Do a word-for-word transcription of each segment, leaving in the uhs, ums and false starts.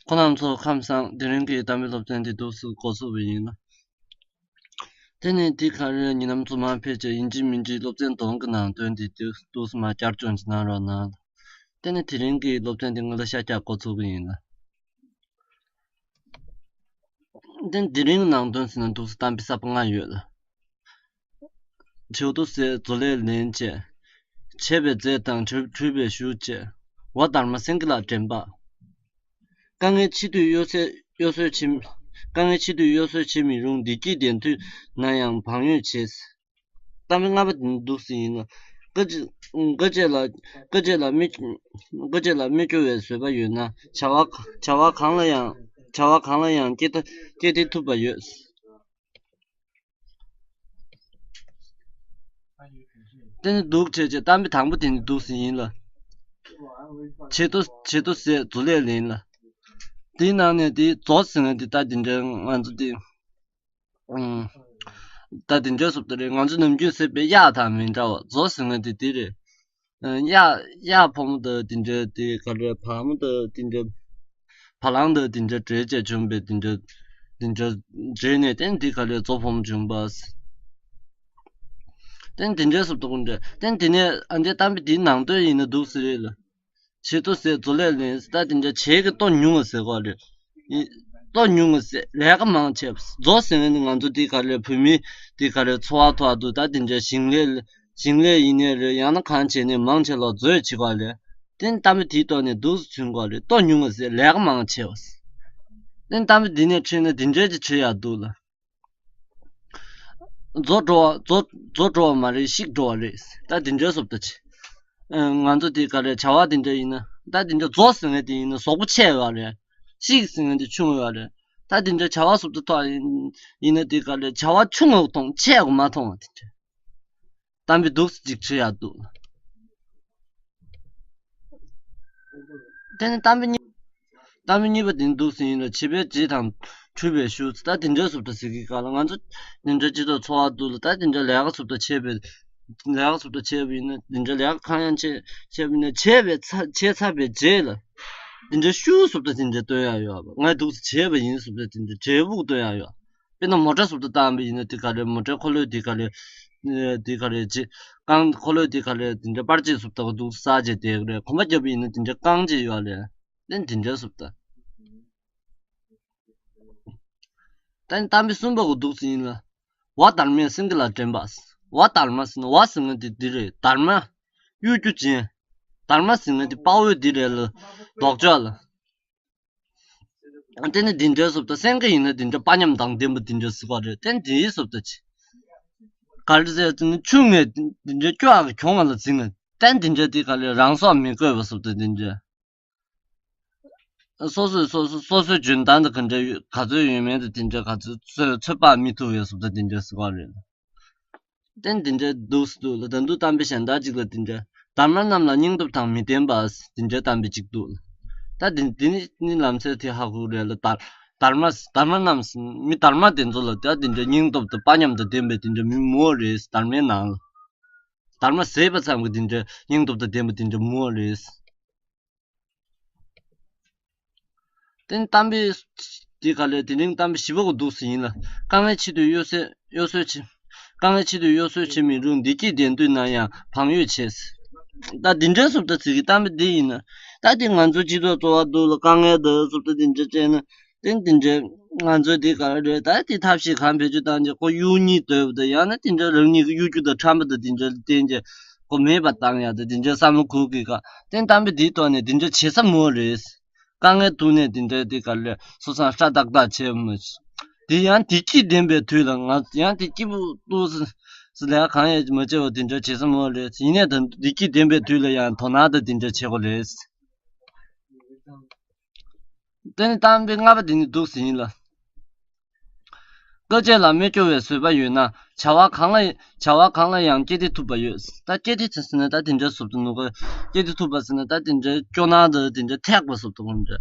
ཁོང་རྣམ་ཚོ་ཁམས་བཟང་། དེ་རིང་གི་གཏམ་དཔེ་སློབ་ཚན་འདི་འདུག་སེ་འགོ་ཚུགས་པ་ཡིན་ལ། དེ་ནས་འདི་ག་རེ་ཉིན་ནམ་ཚོ་མ་ཕེབས་ཀྱི་ཡིན་གཅིག་མིན་གཅིག་སློབ་ཚན་དོན་གྱི་ནང་དོན་འདི་འདུག་སེ་མ་བསྐྱར་བཅོས་ཅིག་གནང་རོགས་གནང་། དེ་ནས་དེ་རིང་གི་སློབ་ཚན་འདི་ང་ལ་ཤ་རྒྱག་འགོ་ཚུགས་ཀྱི་ཡིན་ལ། དེ་དེ་རིང་ནང་དོན་ཟེར་ན་འདུག་སེ་གཏམ་དཔེ་གསར་པ་ལྔ་ཡོད་ལ། བྱེད་དུ་ཟད་མཛོད་ལས་ལེན་བྱེད། བྱས་པའི་རྫས་དང་གྲུབ་གྲུབ་པའི་གཞུ་བྱེད། འོ་དར་མ་སེང་གེ་ལ་འགྲན་པ། དཀའ་ངལ་ཆེ་དུས་གཡོ་ཟོལ་གཡོ་ཟོལ་བྱེད། དཀའ་ངལ་ཆེ་དུས་གཡོ་ཟོལ་བྱེད་མི་རུང་། བདེ་སྐྱིད་ལྡན་དུས་ན་ཡང་བང་ཡོད་བྱེད། གཏམ་དཔེ་ལྔ་པ་དེ་ནི་འདུག་སེ་ཡིན་ལ། དཀའ་སྤྱད་དཀའ་སྤྱད་ལ་དཀའ་སྤྱད་ལ་མི་དཀའ་སྤྱད་ལ་མི་སྐྱོ་བའི་བཟོད་པ་ཡོད་ན། བྱ་བ་བྱ་བ་གང་ལ་ཡང་བྱ་བ་གང་ལ་ཡང་སྐྱེ་ཐ་སྐྱེ་ཐེ་ཐུབ་པ་ཡོད། དེ་ནི་འདུག་བྱས་བྱས་གཏམ་དཔེ་དང་པོ་དེ་ནི་འདུག་སེ་ཡིན་ལ། བྱེད་དུ་བྱེད་དུ་ཟད་མཛོད་ལས་ལེན་ལ། དེའི་ནང་ནས་དེ་མཛོད་ཟེར་ན་དེ་ད་དེ་འདྲའི་ང་ཚོ་དེ། ཨང་། ད་དེ་འདྲའི་བཟོ་ལྟ་རེད། ང་ཚོ་ནམ་རྒྱུན་ཟེར་བའི་གཡག་དང་མི་འདྲ་བ། མཛོད་ཟེར་ན་དེ་དེ་རེད། ཨ། གཡག་གཡག་ཕོ་མོ་དང་དེ་འདྲའི་དེ་ག་རེ་བ་མོ་དང་དེ་འདྲའི་བ་ལང་དང་དེ་འདྲའི་འབྲེལ་བྱས་བྱུང་བའི་དེ་འདྲའི་དེ་འདྲའི་འབྲེལ་ནས་བརྟེན་དེ་ག་རེ་མཛོ་ཕོ་མོ་བྱུང་བ། བརྟེན་དེ་འདྲའི་བཟོ་ལྟ་ཀུན་འདྲ་བརྟེན་དེ་ནས་ཨ་འདྲའི་གཏམ་དཔེ་དེའི་ནང་དོན་ཡིན་ན་འདུག་སེ་རེད་ལ། བྱེད་དུ་ཟད་མཛོད་ལས་ལེན། ད་དེ་འདྲ་བྱེད་ཀྱི་ལྟོ་ཉུང་བ་ཟེར་གོ་རེད། ལྟོ་ཉུང་བ་ཟེར་ལས་ཀ་མང་བྱས་པ། མཛོད་ཟེར་ནི་ང་ཚོ་འདི་ག་རེ་བོད་མི་འདི་ག་རེ་འཚོ་བ་ཐོག་ཏུ་ད་དེ་འདྲ་ཞིང་ལས་ཞིང་ལས་ཡིན་ནའི་རེད། ཡང་ན་གང་བྱས་ནའི་མང་ཆེ་ལོ་མཛོད་བྱེད་གོ་རེད། དེ་ནི་གཏམ་དཔེ་དེའི་ཐོག་ནས་འདུག་སེ་བྱུང་གོ་རེད། ལྟོ་ཉུང་བ་ཟེར་ལས་ཀ་མང་བྱས་པ། དེ་ནི་གཏམ་དཔེ་འདི་ནས་འཁྲིད་ན་དེ་འདྲའི་ཅིག་བྱེད་ཡག་འདུག་ལ། རྫོགས་འགྲོ་བ་རྫོགས་རྫོགས་འགྲོ་བ་མ་རེད། ཤིག་འགྲོ་བ་རེད། ད་དེ་འདྲའི་བཟོ་ལྟ་ཅིག་ཨ། ང་ཚོ་དེ་ག་རེ་བྱ་བ་དེ་འདྲ་ཡིན་ན། ད་དེ་འདྲ་རྫོགས་ཟེར་མཁན་དེ་ཡིན་ན་གཟུགས་པོ་ཆེ་བ་རེད། ཤིག་ཟེར་མཁན་དེ་ཆུང་བ་རེད། ད་དེ་འདྲ་བྱ་བ་བཟོ་ལྟ་ཐོག་ཡིན་ཡིན་ན་དེ་ག་རེ་བྱ་བ་ཆུང་བ་མཐོང་ཆེ་བ་མ་མཐོང་བ་དེ་འདྲ། གཏམ་དཔེ་འདུག་སེ་ཅིག་བྱེད་ཡག་འདུག་དེ་ནི་གཏམ་དཔེ་གཉིས། གཏམ་དཔེ་གཉིས་པ་དེ་ནི་འདུག་སེ་ཡིན་ལ། བྱེད་པའི་རྗེས་དང་གྲུབ་པའི་གཞུ། ད་དེ་འདྲའི་བཟོ་ལྟ་ཟེར་གྱི་ག་ལ། ང་ཚོ་དེ་འདྲ་སྤྱི་ཚོགས་འཚོ་བ་འདུག་ལ། ད་དེ་འདྲ་ལས་ཀ་བཟོ་ལྟ་བྱས་པའི་ལས་ཀ་བཟོ་ལྟ་བྱས་པ་ཡིན་ན། དེ་འདྲ་ལས་ཀ་གང་ཡང་བྱས་བྱས་པ་ཡིན་ན། བྱས་པའི་ཚ་བྱས་ཚར་བའི་རྗེས་ལ་དེ་འདྲ་གཞུ་བཟོ་ལྟ་དེ་འདྲ་སྟོན་ཡག་ཡོད་པ། ངས་འདུག་སེ་བྱས་པ་ཡིན་བཟོ་ལྟ་དེ་འདྲ་འབྲས་བུ་སྟོན་ཡག་ཡོད། དཔེར་ན་མོ་ཊ་བཟོ་ལྟ་བཏང་བ་ཡིན་ན་དེ་ག་རེ། མོ་ཊའི་འཁོར་ལོའི་དེ་ག་རེ། ཨ། དེ་ག་རེ་བྱེད། རྐང་འཁོར་ལོའི་དེ་ག་རེ། དེ་འདྲ་པར་ཆས་བཟོ་ལྟ་ག་འདུག་ས་བྱས་དེ་ག་རེ། གོམ་པ་རྒྱབ་པ་ཡིན་ན་དེ་འདྲ་རྐང་བྱས་ཡོད་རེད། དེ་དེ་འདྲ་བཟོ་ལྟ། ད་ནི་གཏམ་དཔེ་གསུམ་པ་ག་འདུག་སེ་ཡིན་ལ། འོ་དར་མས་སེང་གེ་ལ་འགྲན་པ། འོ་དར་མ་ཟེར་ན། འོ་ཟེར་མཁན་དེ་འདི་རེད། དར་མ། གཡོ་སྒྱུ་ཅན། དར་མ་ཟེར་མཁན་དེ་དཔའ་བོའི་འདི་རེད་ལ། ལྡོག་ཕྱོགས་ལ། དེ་ནི་འདི་འདྲའི་བཟོ་ལྟ། སེང་གེ་ཡིན་ན་འདི་འདྲ་དཔའ་ཉམས་དང་ལྡན་པ་འདི་འདྲ་ཟེར་བ་རེད། དེ་འདིའི་བཟོ་ལྟ་ཅིག་ག་རེ་ཟེར་ན། ཆུང་ངས་འདི་འདྲ་སྐྱོ་བ་གི་གྱོང་བ་ལ་འཛིང་ངས། དེ་འདི་འདྲ་དེ་ག་ལས་རང་སྲོག་མི་དགོས་པ་བཟོ་ལྟ་འདི་འདྲ། སོ་སོས་སོ་སོ་སོ་སོའི་འཇོན་ཐང་དང་ག་འདྲ་ཡོད། ག་ཚོད་ཡོད་མེད་དང་འདི་འདྲ། ག་ཚོད་ཚོད་ཚོད་དཔག་མི་ཐུབ་པའི་བཟོ་ལྟ་འདི་འདྲ་ཟེར་བ་རེད། དེ་འདི་འདྲའི་འདུག་སེ་འདུག་ལ། ད་དུང་གཏམ་དཔེ་གཞན་དག་ཅིག་ལ་འདི་འདྲ། དར་མ་རྣམས་ལ་སྙིང་སྟོབས་དང་མི་ལྡན་པ། འདི་འདྲའི་གཏམ་དཔེ་ཅིག་འདུག་ལ། ད་འདི་འདི་ནི་ནི་ལམ་སེང་དེ་ཧ་གོ་རེད་ལ། དར་དར་མ་དར་མ་རྣམས་མི་དར་མ་དེ་ཚོ་ལ་ད་འདི་འདྲའི་སྙིང་སྟོབས་དང་དཔའ་ཉམས་དང་ལྡན་པའི་འདི་འདྲའི་མི་མང་པོ་རེད། དར་མའི་ནང་ལ། དར་མ་ཟས་པ་ཙམ་གྱིས་འདི་འདྲའི་སྙིང་སྟོབས་དང་ལྡན་པ་འདི་འདྲའི་མང་པོ་རེད། དེ་ནི་གཏམ་དཔེ་དེ་ག་ལས། དེ་རིང་གཏམ་དཔེ་བཞི་པ་ག་འདུག་སེ་ཡིན་ལ། དཀའ་ངལ་ཆེ་དུས་གཡོ་ཟོལ་གཡོ་ཟོལ་བྱེད། དཀའ་ངལ་ཆེ་དུས་གཡོ་ཟོལ་བྱེད་མི་རུང་། བདེ་སྐྱིད་ལྡན་དུས་ན་ཡང་བང་ཡོད་བྱེད། ད་འདི་འདྲའི་བཟོ་ལྟ་ཟེར་གྱི་གཏམ་དཔེ་འདི་ཡིན་ན། ད་དེ་ང་ཚོ་སྤྱི་ཚོགས་འཚོ་བ་འདུག་ལ། དཀའ་ངལ་དང་བཟོ་ལྟ་དེ་འདྲ་བྱས་ན། དེ་དེ་འདྲའི་ང་ཚོའི་དེ་ག་རེ་རེད། ད་དེ་ཐབས་ཤེས་གང་བེད་སྤྱོད་བཏང་རྗེས་ཁོ་གཡོ་སྙིང་འདོད་པ་དང་། ཡང་ན་དེ་འདྲ་རང་ཉིད་ཀྱི་གཡོ་སྒྱུ་དང་ཁྲམ་པ་དང་དེ་འདྲ་ལ་བརྟེན་རྗེས་ཁོ་མེད་པ་བཏང་ཡག་དང་དེ་འདྲའི་བསམ་བློ་འཁོར་གྱི་ག་དེ་གཏམ་དཔེ་དེའི་ཐོག་ནས་དེ་འདྲ་བྱེད་ས་མང་པོ་རེད། དཀའ་ངལ་ཐུག་ནས་དེ་འདྲའི་དེ་ག་རེ་སོ་སོ་ཧྲ་ཏག་ཏག་བྱེད་མ་བྱེད། དེ་ཡང་བདེ་སྐྱིད་ལྡན་པའི་དུས་ལ། ང་ཡང་དེ་སྐྱིད་པོ་འདུག་སེ་ལས་ཀ་གང་ཡང་མ་བྱས་པ་དེ་འདྲ་བྱེད་ས་མང་པོ་རེད། ཡིན་ནའི་ད་བདེ་སྐྱིད་ལྡན་པའི་དུས་ལ་ཡང་དོ་སྣང་དང་དེ་འདྲ་བྱེད་དགོས་རེད། དེ་ནི་གཏམ་དཔེ་ལྔ་པ་དེ་ནི་འདུག་སེ་ཡིན་ལ། དཀའ་སྤྱད་ལ་མི་སྐྱོ་བའི་བཟོད་པ་ཡོད་ན། བྱ་བ་གང་ལ་བྱ་བ་གང་ལ་ཡང་སྐྱེ་དེ་ཐུབ་པ་ཡོད། ད་སྐྱེ་དེ་ཟེར་ན་ད་དེ་འདྲའི་བཟོ་ལྟ་ནོ་ག་སྐྱེ་དེ་ཐུབ་པ་ཟེར་ན་ད་དེ་འདྲའི་སྐྱོ་སྣང་དང་དེ་འདྲའི་ཐེག་པ་བཟོ་ལྟ་གོ་འདྲ།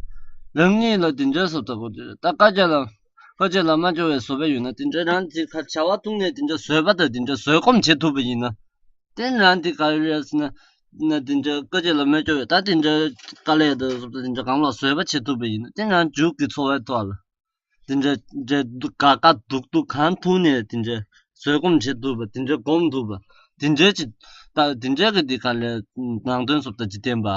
རང་ཉིད་ལ་དེ་འདྲའི་བཟོ་ལྟ་གོ་འདྲ། ད་དཀའ་སྤྱད་ལ་དཀའ་སྤྱད་ལ་མ་སྐྱོ་བའི་བཟོད་པ་ཡོད་ན། དེ་འདྲའི་རང་དེ་ག་བྱ་བ་ཐུག་ནས་དེ་འདྲའི་བཟོད་པ་དང་དེ་འདྲའི་བཟོད་སྒོམ་བྱེད་ཐུབ་པ་ཡིན་ན། དེ་རང་དེ་ག་རེ་རེད་ཟེར་ན། ན་དེ་འདྲའི་དཀའ་སྤྱད་ལ་མི་སྐྱོ་བས། ད་དེ་འདྲའི་དཀའ་ལས་དང་སོགས་པ་དེ་འདྲ་གང་ལ་བཟོད་པ་བྱེད་ཐུབ་པ་ཡིན་ན། དེ་ཡང་མཇུག་གི་འཚོ་བའི་ཐོག་ལ་དེ་འདྲ་འདྲ་སྡུག་དཀའ་ཁག་སྡུག་སྡུག་གང་ཐུག་ནས་དེ་འདྲ་བཟོད་སྒོམ་བྱེད་ཐུབ་པ། དེ་འདྲ་སྒོམ་ཐུབ་པ། དེ་འདྲའི་ཅིག་ད་དེ་འདྲའི་གི་དེ་ག་ལས་ནང་དོན་སོགས་དང་འཇིག་རྟེན་པ།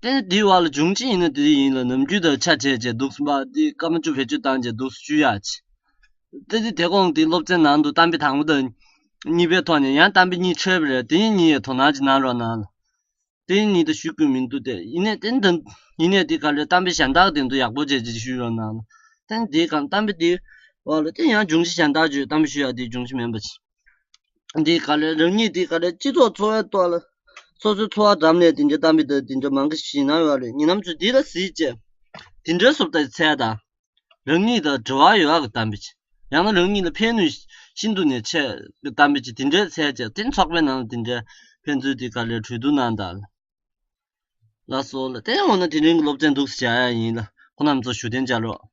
དེ་ནི་དེའི་བར་ལ་འབྱུང་ཆེན་ཡིན་ན་དེ་ཡིན་ལ། ནམ་རྒྱུན་དང་ཆ་བྱས་བྱས་འདུག་སེ་པ་དེ་སྐར་མ་བཅུ་བེད་སྤྱོད་བཏང་བྱས་འདུག་སེ་བཅུག་ཡག་ཅིག་དེ་དེ་དེ་གོང་དེ་སློབ་ཚན་ནང་དུ་གཏམ་དཔེ་དང་པོ་དང་གཉིས་པའི་ཐོག་ནས་ཡང་གཏམ་དཔེ་གཉིས་འཕྲོས་པ་རེད། དེ་ཡིན་གཉིས་ཡས་དོ་སྣང་ཅིག་གནང་རོགས་གནང་ལ། དེ་ཡིན་གཉིས་ད་ཞུ་དགོས་མི་འདུག་སྟེ། ཡིན་ནས་དེ་འདི་ཡིན་ནས་དེ་ག་ལས་གཏམ་དཔེ་གཞན་དག་དེ་ཚོ་ཡག་པོ་བྱས་བྱས་ཞུས་རོགས་གནང་ལ། དེ་ནི་དེའི་གང་གཏམ་དཔེ་དེའི་བར་ལ་དེ་ཡང་འབྱུང་གཞི་གཞན་དག་བརྗོད། གཏམ་དཔེ་ཞུ་ཡག་དེའི་འབྱུང་གཞི་མིན་པ་ཅིག་འདི་ག་ལས་རང་ཉིད་འདི་ག་ལས་སྤྱི་ཚོགས་འཚོ་བའི་ཐོག་ལ་སོ་སོའི་འཚོ་བ་འགྲམ་ནས་དེ་འདྲའི་གཏམ་དཔེ་དང་དེ་འདྲ་མང་གི་ཞིག་གནང་ཡོད་རེད། ཉེ་ལམ་ཚོས་འདི་ལ་གཟིགས་བྱས། དེ་འདྲའི་སོབ་ལྟ་ཚད་དང་། རང་ཉིད་དང་འབྲེལ་བ་ཡོད་ཡག་གི་གཏམ་དཔེ་ཅིག་ཡང་ན་རང་ཉིད་ལ་ཕན་ནུས་ཤིན་ཏུ་ནས་ཆེ་གི་གཏམ་དཔེ་ཅིག་དེ་འདྲའི་ཚད་བྱས། དེ་ཚོགས་པའི་ནང་ལ་དེ་འདྲའི་ཕན་ཚུན་དེ་ག་ལས་གྲོས་བསྡུར་གནང་དང་ལ་སོགས་ལ། དེ་འོ་ན་དེ་རིང་གི་སློབ་ཚན་འདུག་སེ་བྱ་ཡག་ཡིན་ལ། ཁོང་རྣམ་ཚོ་བཞུགས་གདན་འཇགས་རོགས།